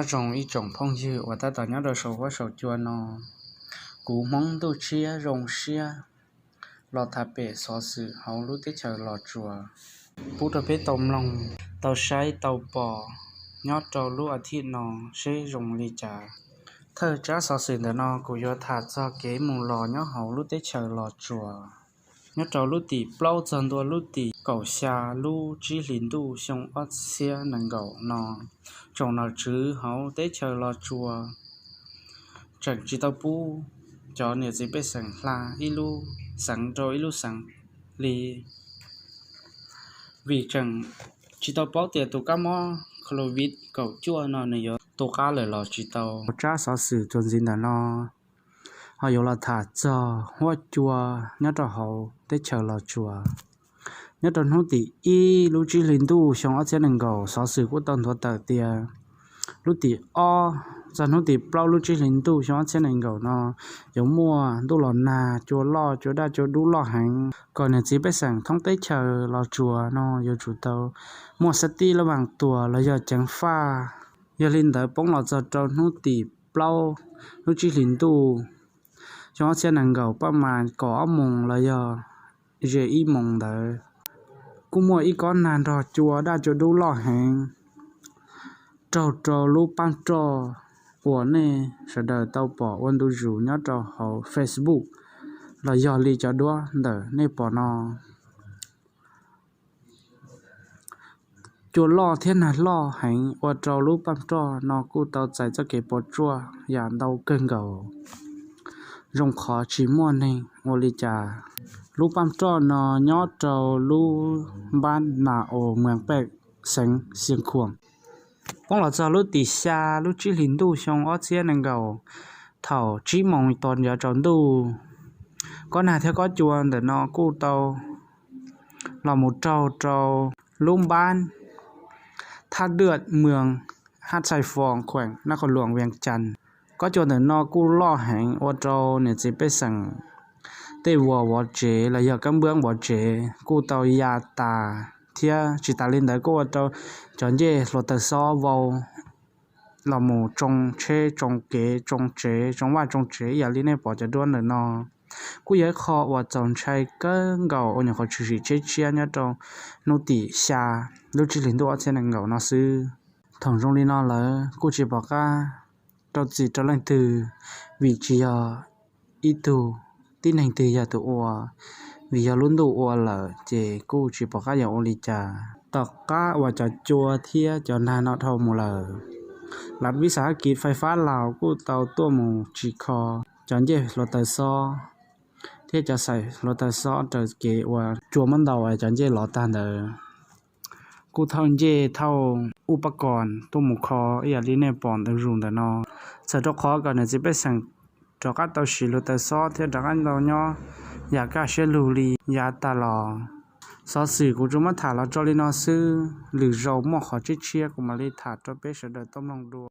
Nyob zoo ib tsoom phooj ywg uas tab tom nyob rau saum huab saum cua no, kuv Hmoob Ntuj Tshiab zoo siab los tham pem xov xwm hauv lub teb chaws Los Tsuas pub rau peb tau mloog, tau saib, tau pom nyob rau lub a thij no seb zoo li cas. Thawj tsab xov xwm ntawm no kuv yuav tham txog kev mus los nyob hauv lub teb chaws Los Tsuas. Nyob rau lub tim plaub txog ntua lub tim kaum xya lub tsib hlis ntuj xyoo ob txhiab nees nkaum no, tsoom nom tswv hauv teb chaws Los Tsuas tseem tsis tau pub cov niam txiv pej xeem hla ib lub xeev rau ib lub xeev li, vim tseem tsis tau paub tias tus kab mob COVID kaum cuaj no nws yuav tu qab lawm los tsis tau. Tsab xov xwm txuas ntxiv ntawm no ho yuav los tham txog huab cua nyob rau hauv teb chaws Los Tsuas. Nyob rau hnub tim ib lub tsib hlis ntuj xyoo ob txhiab nees nkaum, xov xwm kuj tau nthuav tawm tias lub tim ob txog hnub tim plaub lub tsib hlis ntuj xyoo ob txhiab nees nkaum no yuav muaj ntuj los nag, cua loj, cua daj cua dub loj heev, kom niam txiv pej xeem thoob teb chaws Los Tsuas no yuav tsum tau muaj sab tib lab vaas tuas los yog ceev faj. Yog li ntawd poob los txog rau hnub tim plaub lub tsib hlis ntuj xyoo ob txhiab nees nkaum paj mas kaum ob moos los yog ze ib moos ntawd, kuj muaj ib kob nag nrog cua daj cua dub loj heev raug rau lub pab roj uas nej sawv daws tau pom ua ntu zus nyob rau hauv Facebook los yog li cov duab ntawm nej pom no. Cua loj thiab nag loj heev ua rau lub pab roj no kuj tau txais txoj kev puas tsuaj yam ntau kawg nkaus. Zoo qhov tsis muaj neeg ua li cas. Lub pab roj no nyob rau lub npab Nas Os, moos Pej, xeev Xiav Khuam. Poob los txog lub tim xya lub tsib hlis ntuj xyoo ob txhiab nees nkaum, thaum tsib moos tos ncav tsaus ntuj, kob nag thiab kob cua ntawm no kuj tau los mus raug rau lub npab Thaj Dwaj, moos Haj Txhais Foos, khueem Nab Qhoos Luam, Vias Cas. Kob cua ntawm no kuj loj heev ua rau niam txiv pej xeem tej vuas vov tsev los yog kab npab vov tsev kuj tau ya tas, thiab tsis tas li ntawd kuj ua rau cov ncej hluav taws xob vau los mus tsoo tsheb tsoo kev tsoo tsev tsoo vaj tsoo tsev ib yam li nej pom cov duab ntawm no. Kuj yog ib qho uas txaus ntshai kawg nkaus uas nyuam qhuav tshwm sim tshiab tshiab nyob rau hnub tim xya lub tsib hlis ntuj ob txhiab nees nkaum no xwb. Thaum zoo li no lawm kuj tsis pom qab rau txim rau leej twg, vim tsis yog ib tug tib neeg twg yog tus ua, vim yog lub ntuj ua lawm ces kuj tsis pom qab yuav ua li cas. Tom qab uas cov cua thiab cov nag no dhau mus lawm, lav vis xas hab kiv fais fab Laus kuj tau tuaj mus tsim kho cov ncej hluav taws xob thiab cov xaim hluav taws xob raws kev uas cua muab ntaus cov ncej lov tag ntawd. Kuj thauj ncej thauj uj pab koos tuaj mus kho ib yam li nej pom ntawd zus ntawm no, txhawm rau qhov kom niam txiv pej xeem rov qab tau siv hluav taws xob thiab rov qab tau nyob yam kaj siab lug li yav tas los. Xov xwm kuv tsuas muab tham los tso li no xwb, lwm zaus muaj qhov tshiab tshiab kuv mam li tham rau peb sawv daws tau mloog dua.